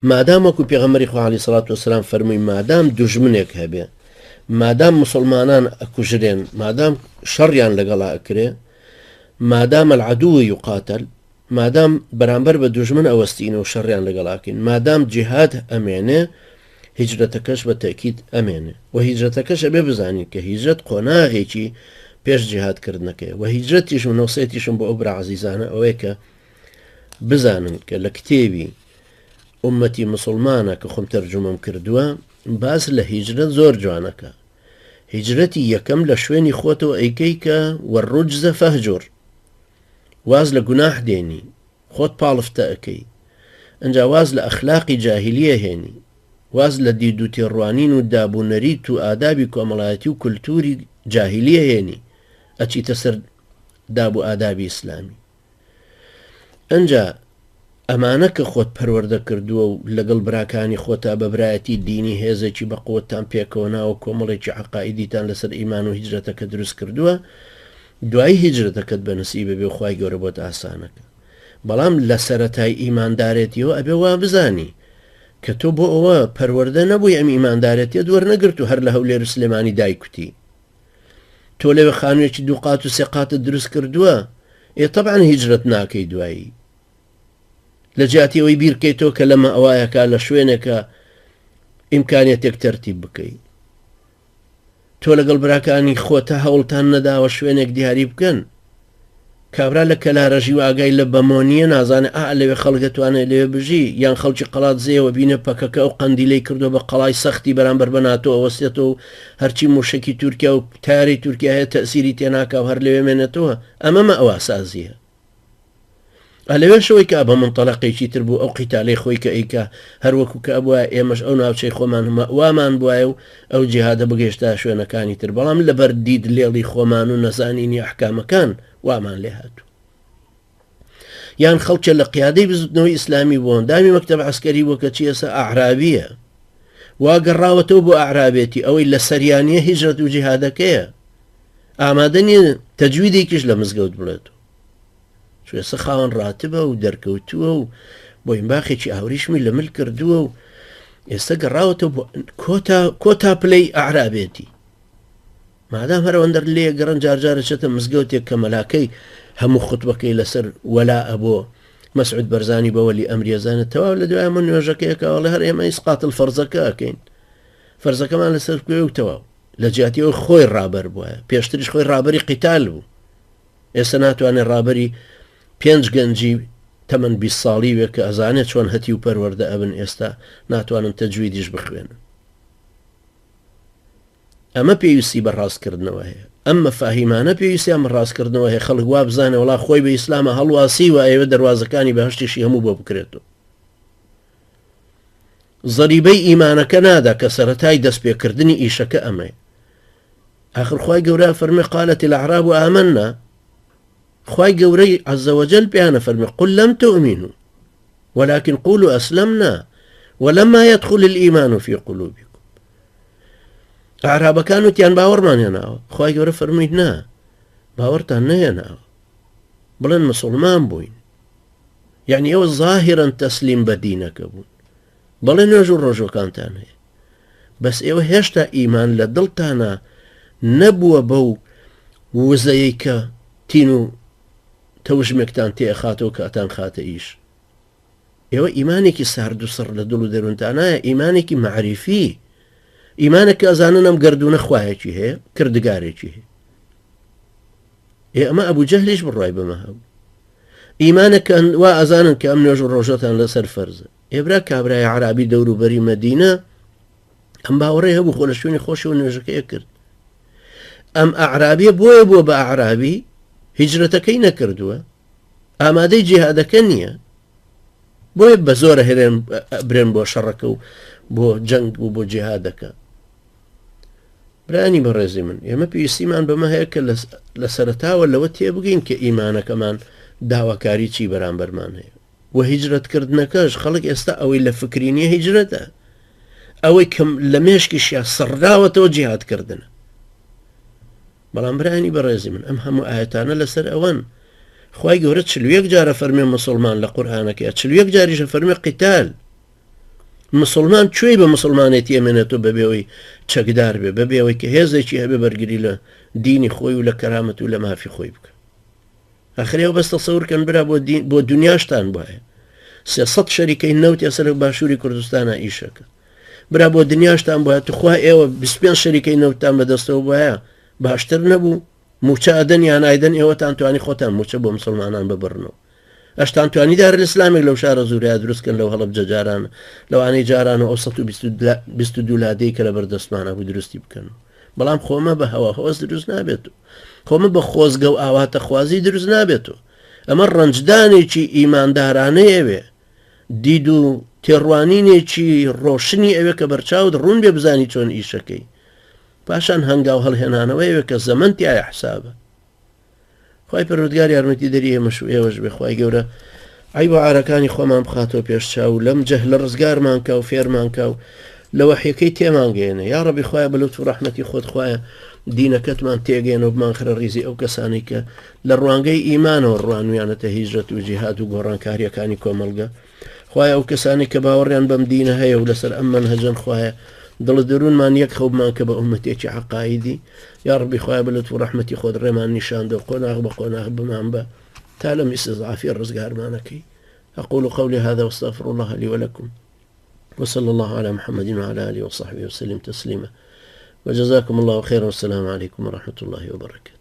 مادام وەکو پێغەمبەری خوا علیە سڵات وسلام فەرمووی مادام دوژمنێک هەبێ مادام مسلمانان ئەکوژرێن مادام شەڕیان لەگەڵا ئەکرێ مادام العدو یقاتل مادام بەرامبەر بە دوژمن ئەوەستین و شەڕیان لەگەڵاکەین مادام جیهاد ئەمێنێ هیجرەتەکەش بە تەکیید ئەمێنێ و هیجرەتەکەش ئەبێ بزانین کە هیجرەت قۆناغێکی پێش جیهادکردنەکەی و هیجرەتیش و نەوسێتیشم بۆ ئەو برا عەزیزانە ئەوەیە کە بزانن کە لە کتێبی ئوممەتی مسوڵمانە کە خۆم تەرجومەم کردووە باس لە هیجرەت زۆر جوانەکە هیجرەتی یەکەم لە شوێنی خۆتەوە ئەیکەی کە والرجز فاهجر واز لە گوناح دێنی خۆت پاڵفتە ئەکەی ئەجا واز لە ئەخلاقی جاهلیە هێنی واز لە دید و تێڕوانین و داب و نەریت و ئادابی کۆمەڵایەتی و کولتوری جاهلیە هێنی ئەچیتە سەر داب و ئادابی ئیسلامی ئەنجا ئەمانە کە خۆت پەروەردە کردووە و لەگەڵ براکانی خۆتا بە برایەتی دینی هێزێکی بەقوەتتان پێکەوە ناوە کۆمەڵێکی عەقائیدیتان لەسەر ئیمان و هیجرەتەکە دروست کردووە دوایی هیجرەتەکەت بە نسیبە بێ و خوای گەورە بۆت ئاسانەکە بەڵام لە سەرەتای ئیماندارێتیەوە ئەبێ وا بزانی کە تۆ بۆ ئەوە پەروەردە نەبووی ئەم ئیماندارێتیەت وەرنەگرت و هەر لە هەولێر و سلێمانی دایکوتی تۆ لەوێ خانوویەکی دوو قات و سێ قاتت دروست کردووە ئێ تەبعەن هیجرەت ناکەی دوایی لە جیاتی ئەوەی بیرکەیتەوە کە لەمە ئەوایەکە لە شوێنێکە ئیمکانیەتێک تەرتیب بکەی تۆ لەگەڵ براکانی خۆتە هەوڵتان نەداوە شوێنێک دیاری بکەن کابرا لە کەلارە ژی و ئاگای لە بەمۆ نییە نازانێ ئا لەوێ خەڵک دەتوانێت لەوێ بژی یان خەڵکی قەڵادزێیەوە بینە پەکەکە ئەو قەندیلەی کردووە بە قەڵای سەختی بەرامبەر بە ناتۆ ئەوەستێتەوە و هەرچی موشەکی تورکیا و تارەی تورکیا هەیە تەسیری تێناکا و هەر لەوێ مێنێتەوە ئەمە مەئواسازییە. ئا لەوێشەوەی کە بە مونتەلەقێکی تر بوو ئەو قیتالەی خۆی کە ئەیکا هەر وەکو کە ئەبوایە ئێمەش ئەو ناوچەی خۆمان مەئوامان بوایە و ئەو جیهادە بگەیشتایە شوێنەکانی تر بەڵام لەبەر دید لێڵی خۆمان و نەزانینی ئەحکامەکان وامان لێ هاتوو یان خەڵکێ لە قیادەی بزوتنەوەی ئیسلامی بووە ئەندامی مەکتەب عەسکەری بووە کەچی ئێستا ئەعرابیە وا گەڕاوەتەوە بۆ ئەعرابێتی ئەوەی لە سەریانیە هیجرەت و جیهادەکەیە ئامادە نییە تەجویدێکیش لە مزگەوت بڵێتەوە چوێسە خاوەن ڕاتبە و دەرکەوتووە و بۆینباخێکی ئاوریشمی لە مل کردووە و ئێستا گەڕاوەتەوە بۆ کۆتا کۆتا پلەی ئەعرابێتی مادام هەرەوەندەر لێ گەڕن جارجارە چێتە مزگەوتێک کە مەلاکەی هەموو خوتبەکەی لەسەر وەلا ئەبۆ مەسعود بەرزانی بە وەلی ئەمریەزانە تەواو لە دوای من نوێژەکەیەکەوەڵێ هەر ئێمە ئیسقاتل فەرزەکە ئەکەین فەرزەکەمان لەسەر بکەوێ و تەواو لە جیاتی ئەوەی خۆی ڕابەر بوایە پێشتریش خۆی ڕابەری قیتال بوو ئێستا ناتوانێت ڕابەری پێنج گەنجی تەمەن 20 ساڵی وێ کە ئەزانێت چۆن هەتی و پەروەردە ئەبن ئێستا ناتوانن تەجویدیش بخوێنن ئەمە پێویستی بە ڕاستکردنەوە هەیە ئەم مەفاهیمانە پێویستیان بە ڕاستکردنەوە هەیە خەڵک وا بزانێ وڵا خۆی بە ئیسلامە هەڵواسی و ئەیەوێ دەروازەکانی بەهشتیشی هەموو بۆ بکرێتەوە زەریبەی ئیمانەکە نادا کە سەرەتای دەستپێکردنی ئیشەکە ئەمەیە ئاخر خوای گەورە فەرمی قالت الأعراب آمنا خوای گەورەی عز وجل پێیانە فەرمی قل لم تؤمنوا ولكن قولوا أسلمنا ولما يدخل الإيمان في قلوبكم ئەعرابەکان وتیان باوەڕمان هێناوە خوای گەورە فەرمووی نا باوەڕتان نەهێناوە بڵێن مسلمان بووین یعنی ئێوە ظاهرا تەسلیم بە دینەکە بوون بەڵێ نوێژ و ڕۆژوەکانتان هەیە بەس ئێوە هێشتا ئیمان لە دڵتانە نەبووە بەو وزەیەی کە تین و تەوژمێکتان تێخاتەوە کە ئەتان خاتە ئیش ئێوە ئیمانێکی سارد و سڕ لە دڵ و دەروونتانایە ئیمانێکی معریفی ئیمانە کە ئەزانن ئەم گردونە خوایەکی هەیە کردگارێکی هەیە ئێ ئەمە ئەبوو جەهلیش بڕای بەمە هەبوو ئیمانە کە وا ئەزانن کە ئەم نوێژ و ڕۆژەتان لەسەر فەرزە ئێبرا کابرای عرابی دەوروبەری مەدینە ئەم باوەڕێ هەبوو خۆ لە شوێنی خۆشەوە نوێژەکەی کرد ئەم ئەعرابیە بۆیە بووە بە ئەعرابی هیجرەتەکەی نەکردووە ئامادەی جیهادەکە نییە بۆیە بە زۆرە هێرێن برێن بۆ شەڕەکە و بۆ جەنگ و بۆ جیهادەکە برانی بەڕێزی من ئێمە پێویستیمان بەمە هەیە کە لە سەرتاوە لەوە تێبگەین کە ئیمانەکەمان داواکاری چی بەرامبەرمان هەیە و هیجرەتکردنەکەش خەڵک ئێستا ئەوەی لە فکری نییە هیجرەتە ئەوەی کەم لە مێشکیشیا سڕراوەتەوە جیهادکردنە بەڵام برانی بەڕێزی من ئەم هەموو ئاەتانە لەسەر ئەوەن خی گەورە 41 جارە فەرمێ مسلمان لە قورآانەکەی 41 جاریشە فەرمێ قیتال. مسوڵمان کوێی بە مسوڵمانێتی ئەمێنێتەوە بەبێ ئەوەی چەکدار بێ، بەبێ ئەوەی کە هێزێکی هەبێ بەرگری لە دینی خۆی و لە کەرامەت و لە مافی خۆی بکا. ئاخر ئێوە بەس تەسەور کەن برا بۆ دین بۆ دنیاشتان بوایە 300 شەریکەی نەوت ئێستا لە باشووری کوردستانە ئیشەکە برا بۆ دنیاشتان بوایە توخوا ئێوە 25 شەریکەی نەوتتان بەدەستەوە بوایە باشتر نەبوو موچە ئەدەن یان ئایدەن ئێوەتان توانی خۆتان موچە بۆ مسلمانان ببڕنەوە ئەشتان توانی دار الاسلامێک لەو شارە زوریا دروست کەن لەو هەڵەبجە جاران لەوانەی جاران و ئەو 122 لادێی کە لەبەر دەستمانە بوو دروستی بکەن بەڵام خۆمە بە هەوا هۆز دروست نابێت و خۆمە بە خۆزگە و ئاواتەخوازی دروست نابێت و ئەمە ڕەنجدانێکی ئیماندارانەیەوێ دید و تێڕوانینێکی ڕۆشنی ئەوێ کە بەرچاوت ڕوون بێ بزانی چۆن ئیشەکەی پاشان هەنگاو هەڵهێنانەوەیەوێ کە زەمەن تیایە حسابە خوای پەروەردگار یارمەتی دەری ئێمەش و ئێوەش بێ خوای گەورە عەیب و عارەکانی خۆمان بخاتەوە پێش چاو و لەم جەهلە ڕزگارمان کا و فێرمان کا و لە وەحیەکەی تێمان گەیەنێ یا ڕەبی خوایە بە لوتف و ڕەحمەتی خۆت خوایە دینەکەتمان تێگەیەنە و بمانخرە ڕیزی ئەو کەسانەی کە لە ڕوانگەی ئیمانەوە ڕوانویانەتە هیجرەت و جیهاد و گۆڕانکاریەکانی کۆمەڵگە خوایە ئەو کەسانەی کە باوەڕیان بەم دینە هەیە و لەسەر ئەم مەنهەجەن خوایە دڵ دەروونمان یەک خەو بمان کە بە ئومەتێکی عەقایدی یا ڕبی خوایە بە لوتف و ڕەحمەتی خۆت ڕێمان نیشان دە و قۆناغ بە قۆناغ بمان بە تا لەم ئیستضعافیە ڕزگارمانەکەی أقول قولي هذا واستغفر الله لي ولكم وصلى الله على محمد وعلى آله وصحبه وسلم تسليما وجزاكم الله خيرا والسلام عليكم ورحمة الله وبركاته.